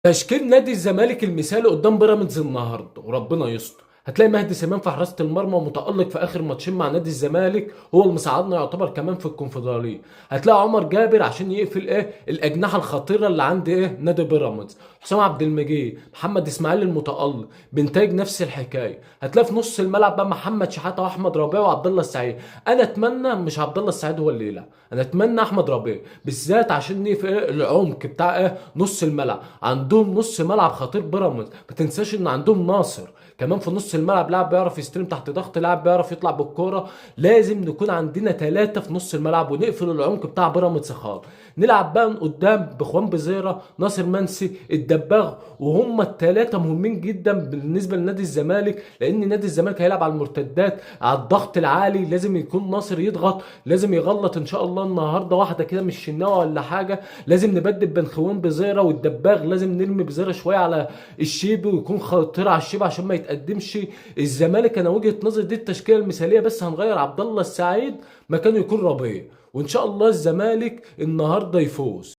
تشكيل نادي الزمالك المثالي قدام بيراميدز النهارده وربنا يستر. هتلاقي مهدي سليمان في حراسة المرمى ومتالق في اخر ماتشين مع نادي الزمالك، هو اللي مساعدنا يعتبر كمان في الكونفدراليه. هتلاقي عمر جابر عشان يقفل الاجنحة الخطيرة اللي عند نادي بيراميدز. حسام عبد المجيد، محمد اسماعيل المتالق، بنتاج نفس الحكاية. هتلاقي في نص الملعب بقى محمد شحاته واحمد ربيع وعبد الله السعيد. انا اتمنى مش عبد الله السعيد هو اللي يلعب، انا اتمنى احمد ربيع بالذات عشان نقفل العمق بتاع نص الملعب. عندهم نص ملعب خطير بيراميدز، ما تنساش ان عندهم ناصر كمان في نص الملعب، لاعب بيعرف يستلم تحت ضغط، لاعب بيعرف يطلع بالكورة. لازم نكون عندنا 3 في نص الملعب ونقفل العمق بتاع بيراميدز خالص. نلعب بقى من قدام بخوان بزيره، ناصر منسي، الدباغ، وهم الثلاثة مهمين جدا بالنسبة لنادي الزمالك، لان نادي الزمالك هيلعب على المرتدات، على الضغط العالي. لازم يكون ناصر يضغط، لازم يغلط ان شاء الله النهارده واحدة كده مش شناوه ولا حاجة. لازم نبدل بين خوان بزيره والدباغ، لازم نرمي بزيره شوية على الشيبي ويكون خطير على الشيبي عشان ما يتقدمش الزمالك. انا وجهه نظري دي التشكيلة المثالية، بس هنغير عبد الله السعيد مكانه يكون ربيع، وان شاء الله الزمالك النهارده يفوز.